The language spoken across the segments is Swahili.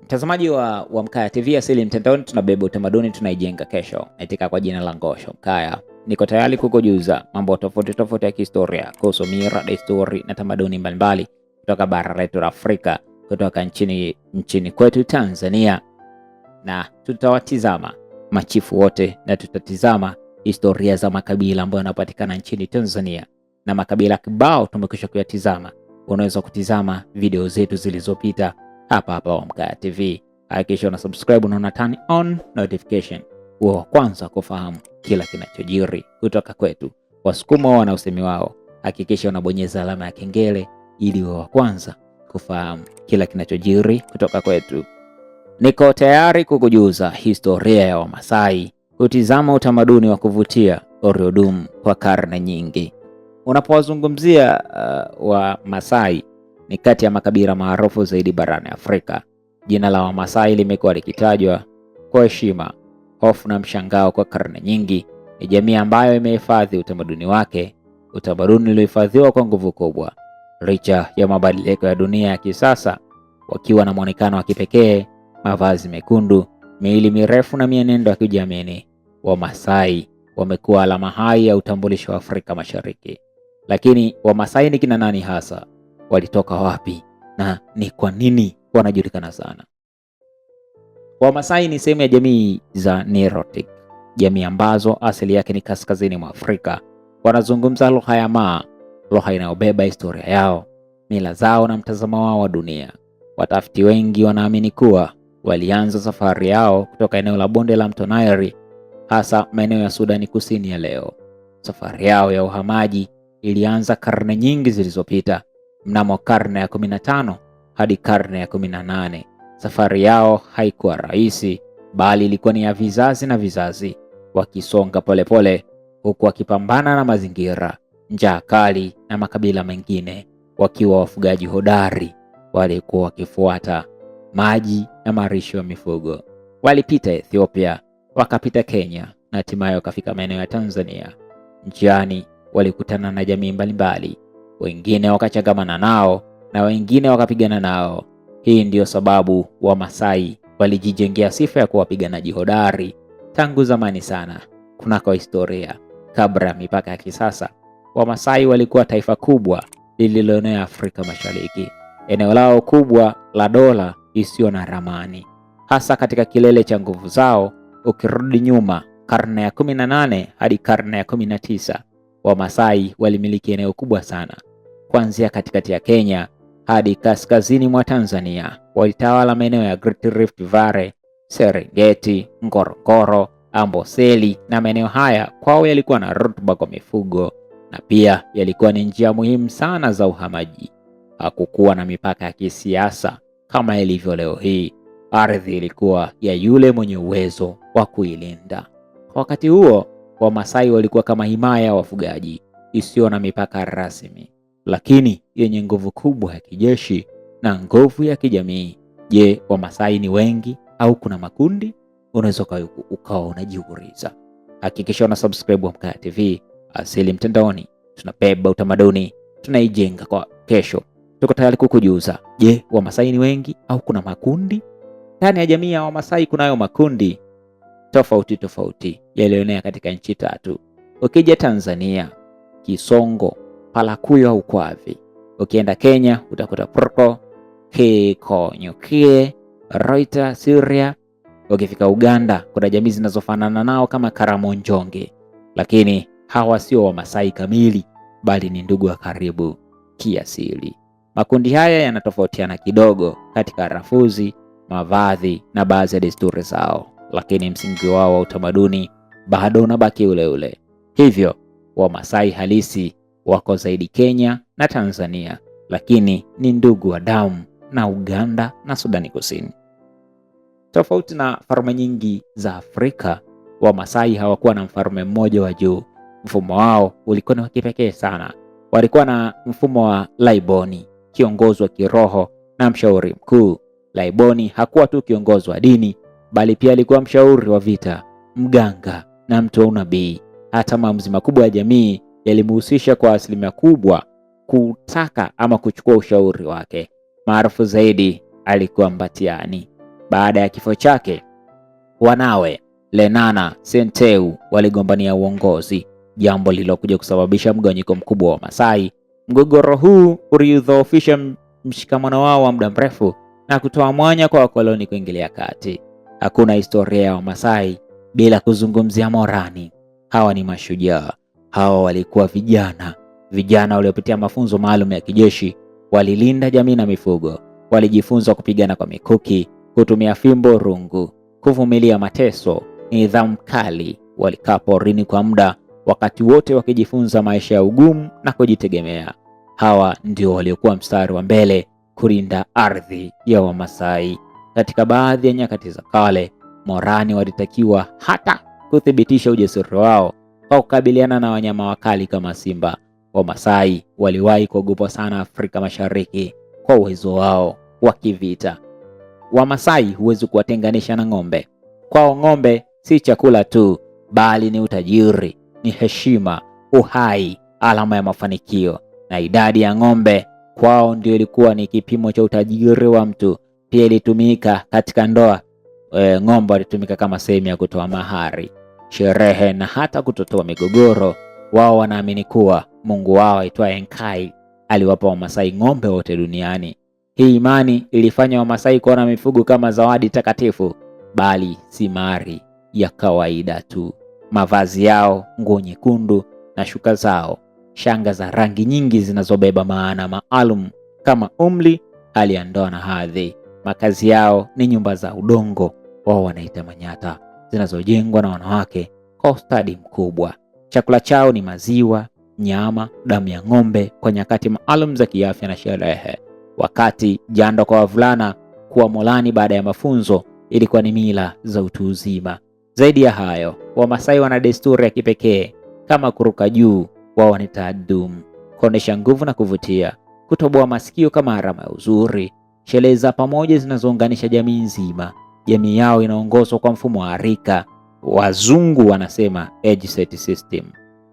Mtazamaji wa Mkaya TV Asili Mtandaoni, tunabeba utamaduni, tunaijenga kesho. Naitika kwa jina la Ngosho Mkaya. Niko tayari kukujuza mambo tofauti tofauti ya kihistoria kuhusu mila, desturi na tamaduni mbalimbali kutoka bara letu la Afrika, kutoka nchini kwetu Tanzania, na tutawatizama machifu wote na tutatizama historia za makabila ambayo yanapatikana nchini Tanzania, na makabila kibao tumekwisha kuyatizama. Unaweza kutizama video zetu zilizopita hapa hapa Wamkaya TV. Hakikisha una subscribe na una turn on notification, uwe wa kwanza kufahamu kila kinachojiri kutoka kwetu. Wasukuma wana usemi wao, hakikisha unabonyeza alama ya kengele ili uwe wa kwanza kufahamu kila kinachojiri kutoka kwetu. Niko tayari kukujuza historia ya Wamasai, kutizama utamaduni wa kuvutia uliodumu kwa karne nyingi. Unapowazungumzia Wamasai ni kati ya makabila maarufu zaidi barani Afrika. Jina la Wamasai limekuwa likitajwa kwa heshima, hofu na mshangao kwa karne nyingi. Ni jamii ambayo imehifadhi utamaduni wake, utamaduni uliohifadhiwa kwa nguvu kubwa licha ya mabadiliko ya dunia ya kisasa, wakiwa na mwonekano wa kipekee, mavazi mekundu, miili mirefu na mienendo ya kujiamini. Wamasai wamekuwa alama hai ya utambulisho wa Afrika Mashariki. Lakini Wamasai ni kina nani hasa? Walitoka wapi na ni kwa nini wanajulikana sana? Wamasai ni sehemu ya jamii za Nilotic, jamii ambazo asili yake ni kaskazini mwa Afrika. Wanazungumza lugha ya Maa, lugha inayobeba historia yao, mila zao na mtazamo wao wa dunia. Watafiti wengi wanaamini kuwa walianza safari yao kutoka eneo la bonde la mto Nile, hasa maeneo ya Sudani Kusini ya leo. Safari yao ya uhamaji ilianza karne nyingi zilizopita, mnamo karne ya 15 hadi karne ya 18. Safari yao haikuwa rahisi, bali ilikuwa ni ya vizazi na vizazi, wakisonga polepole huku wakipambana na mazingira, njaa kali na makabila mengine, wakiwa wafugaji hodari walikuwa wakifuata maji na malisho ya mifugo. Walipita Ethiopia, wakapita Kenya na hatimaye wakafika maeneo ya Tanzania. Njiani walikutana na jamii mbalimbali, wengine wakachangamana nao na wengine wakapigana nao. Hii ndiyo sababu Wamasai walijijengea sifa ya kuwa wapiganaji hodari tangu zamani sana. Kunako historia, kabla ya mipaka ya kisasa, Wamasai walikuwa taifa kubwa lililoenea Afrika Mashariki. Eneo lao kubwa la dola isiyo na ramani, hasa katika kilele cha nguvu zao. Ukirudi nyuma karne ya 18 hadi karne ya 19, Wamasai walimiliki eneo kubwa sana, kuanzia katikati ya Kenya hadi kaskazini mwa Tanzania. Walitawala maeneo ya Great Rift Valley, Serengeti, Ngorongoro, Amboseli na maeneo haya kwao yalikuwa na rutuba kwa mifugo na pia yalikuwa ni njia muhimu sana za uhamaji. Hakukuwa na mipaka ya kisiasa kama ilivyo leo hii. Ardhi ilikuwa ya yule mwenye uwezo wa kuilinda. Kwa wakati huo, Wamasai walikuwa kama himaya ya wafugaji isiyo na mipaka rasmi, lakini yenye nguvu kubwa ya kijeshi na nguvu ya kijamii. Je, Wamasai ni wengi au kuna makundi? Unaweza ukawa unajiuliza. Hakikisha una subscribe Wamkaya TV, Asili Mtandaoni. Tunabeba utamaduni, tunaijenga kwa kesho. Tuko tayari kukujuza. Je, Wamasai ni wengi au kuna makundi? Ndani ya jamii ya Wamasai kunayo makundi tofauti tofauti yaliyoenea katika nchi tatu. Ukija Tanzania, Kisongo, Palakuyo au Kwavi. Ukienda Kenya utakuta Proko, Kikonyukie, Roita, Syria. Ukifika Uganda kuna jamii zinazofanana nao kama Karamonjonge, lakini hawa sio Wamasai kamili, bali ni ndugu wa karibu kiasili. Makundi haya yanatofautiana kidogo katika rafuzi, mavazi na baadhi ya desturi zao, lakini msingi wao wa utamaduni bado unabaki ule ule. Hivyo Wamasai halisi wako zaidi Kenya na Tanzania, lakini ni ndugu wa damu na Uganda na Sudani Kusini. Tofauti na falme nyingi za Afrika, Wamasai hawakuwa na mfalme mmoja wa juu. Mfumo wao ulikuwa ni wa kipekee sana. Walikuwa na mfumo wa Laiboni, kiongozi wa kiroho na mshauri mkuu. Laiboni hakuwa tu kiongozi wa dini, bali pia alikuwa mshauri wa vita, mganga na mtu wa unabii. Hata maamuzi makubwa ya jamii yalimhusisha kwa asilimia kubwa kutaka ama kuchukua ushauri wake. Maarufu zaidi alikuwa Mbatiani. Baada ya kifo chake, wanawe Lenana Senteu waligombania uongozi, jambo lililokuja kusababisha mgawanyiko mkubwa wa Masai. Mgogoro huu uliudhoofisha mshikamano wao wa muda mrefu na kutoa mwanya kwa wakoloni kuingilia kati. Hakuna historia ya Wamasai bila kuzungumzia Morani. Hawa ni mashujaa. Hawa walikuwa vijana, vijana waliopitia mafunzo maalum ya kijeshi, walilinda jamii na mifugo, walijifunza kupigana kwa mikuki, kutumia fimbo rungu, kuvumilia mateso, nidhamu kali. Walikaa porini kwa muda, wakati wote wakijifunza maisha ya ugumu na kujitegemea. Hawa ndio waliokuwa mstari wa mbele kulinda ardhi ya Wamasai. Katika baadhi ya nyakati za kale, Morani walitakiwa hata kuthibitisha ujasiri wao kwa kukabiliana na wanyama wakali kama simba. Wamasai waliwahi kuogopwa sana Afrika Mashariki kwa uwezo wao wa kivita. Wamasai huwezi kuwatenganisha na ng'ombe. Kwao ng'ombe si chakula tu, bali ni utajiri, ni heshima, uhai, alama ya mafanikio. Na idadi ya ng'ombe kwao ndio ilikuwa ni kipimo cha utajiri wa mtu. Pia ilitumika katika ndoa. Ng'ombe walitumika kama sehemu ya kutoa mahari, sherehe na hata kutotoa migogoro. Wao wanaamini kuwa Mungu wao aitwaye Enkai aliwapa Wamasai ng'ombe wote duniani. Hii imani ilifanya Wamasai kuona mifugo kama zawadi takatifu, bali si mali ya kawaida tu. Mavazi yao, nguo nyekundu na shuka zao, shanga za rangi nyingi zinazobeba maana maalum kama umri, hali ya ndoa na hadhi. Makazi yao ni nyumba za udongo, wao wanaita manyata, zinazojengwa na wanawake kwa ustadi mkubwa. Chakula chao ni maziwa, nyama, damu ya ng'ombe kwa nyakati maalum za kiafya na sherehe. Wakati jando kwa wavulana kuwa molani baada ya mafunzo ilikuwa ni mila za utu uzima. Zaidi ya hayo, Wamasai wana desturi ya kipekee kama kuruka juu, wao wanaita dum, kuonesha nguvu na kuvutia, kutoboa masikio kama alama ya uzuri, sherehe za pamoja zinazounganisha jamii nzima. Jamii yao inaongozwa kwa mfumo wa rika, wazungu wanasema age set system,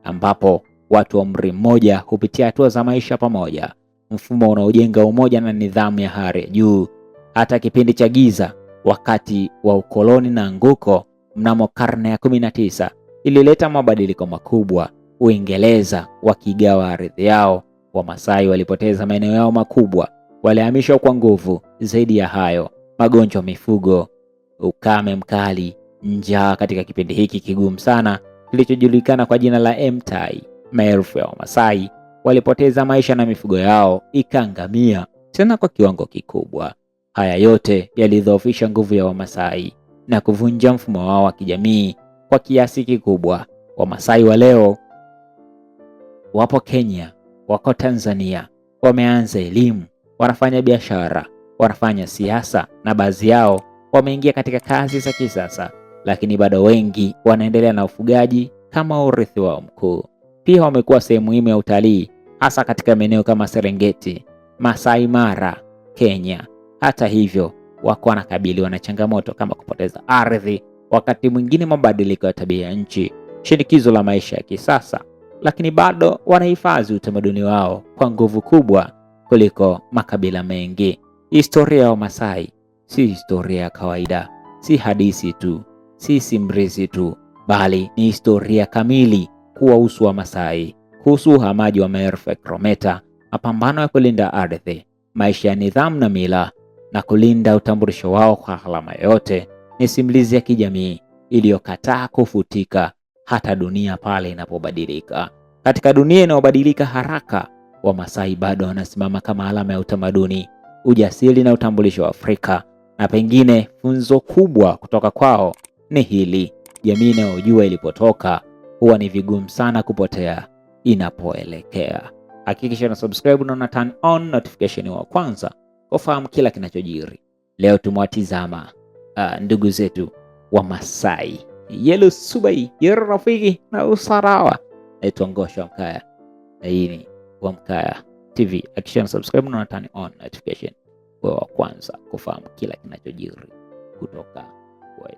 ambapo watu wa umri mmoja hupitia hatua za maisha pamoja, mfumo unaojenga umoja na nidhamu ya hali ya juu. Hata kipindi cha giza wakati wa ukoloni na anguko mnamo karne ya 19 ilileta mabadiliko makubwa. Uingereza wakigawa ardhi yao, Wamasai walipoteza maeneo yao makubwa, walihamishwa kwa nguvu. Zaidi ya hayo, magonjwa ya mifugo, ukame mkali, njaa katika kipindi hiki kigumu sana kilichojulikana kwa jina la Emtai, maelfu ya Wamasai walipoteza maisha na mifugo yao ikaangamia, tena kwa kiwango kikubwa. Haya yote yalidhoofisha nguvu ya Wamasai na kuvunja mfumo wao wa kijamii kwa kiasi kikubwa. Wamasai wa leo wapo Kenya, wako Tanzania, wameanza elimu, wanafanya biashara, wanafanya siasa na baadhi yao wameingia katika kazi za kisasa, lakini bado wengi wanaendelea na ufugaji kama urithi wao mkuu. Pia wamekuwa sehemu muhimu ya utalii, hasa katika maeneo kama Serengeti, Masai Mara, Kenya. Hata hivyo, wako wanakabiliwa na changamoto kama kupoteza ardhi, wakati mwingine mabadiliko ya tabia ya nchi, shinikizo la maisha ya kisasa, lakini bado wanahifadhi utamaduni wao kwa nguvu kubwa kuliko makabila mengi. Historia ya Wamasai si historia ya kawaida, si hadithi tu, si simulizi tu, bali ni historia kamili kuwahusu Wamasai, kuhusu uhamaji wa maelfu ya kilomita, mapambano ya kulinda ardhi, maisha ya nidhamu na mila, na kulinda utambulisho wao kwa gharama yoyote. Ni simulizi ya kijamii iliyokataa kufutika hata dunia pale inapobadilika. Katika dunia inayobadilika haraka, Wamasai bado wanasimama kama alama ya utamaduni, ujasiri na utambulisho wa Afrika. Na pengine funzo kubwa kutoka kwao ni hili: jamii inayojua ilipotoka huwa ni vigumu sana kupotea inapoelekea. Hakikisha na subscribe na una turn on notification wa kwanza kufahamu kila kinachojiri. Leo tumewatizama ndugu zetu wa Masai. Yelu Subai, Yero Rafiki na Usarawa. Naitwa Ngosha Wamkaya na hii ni Wamkaya TV. Hakikisha na subscribe na turn on notification wewe wa kwanza kufahamu kila kinachojiri kutoka kwetu.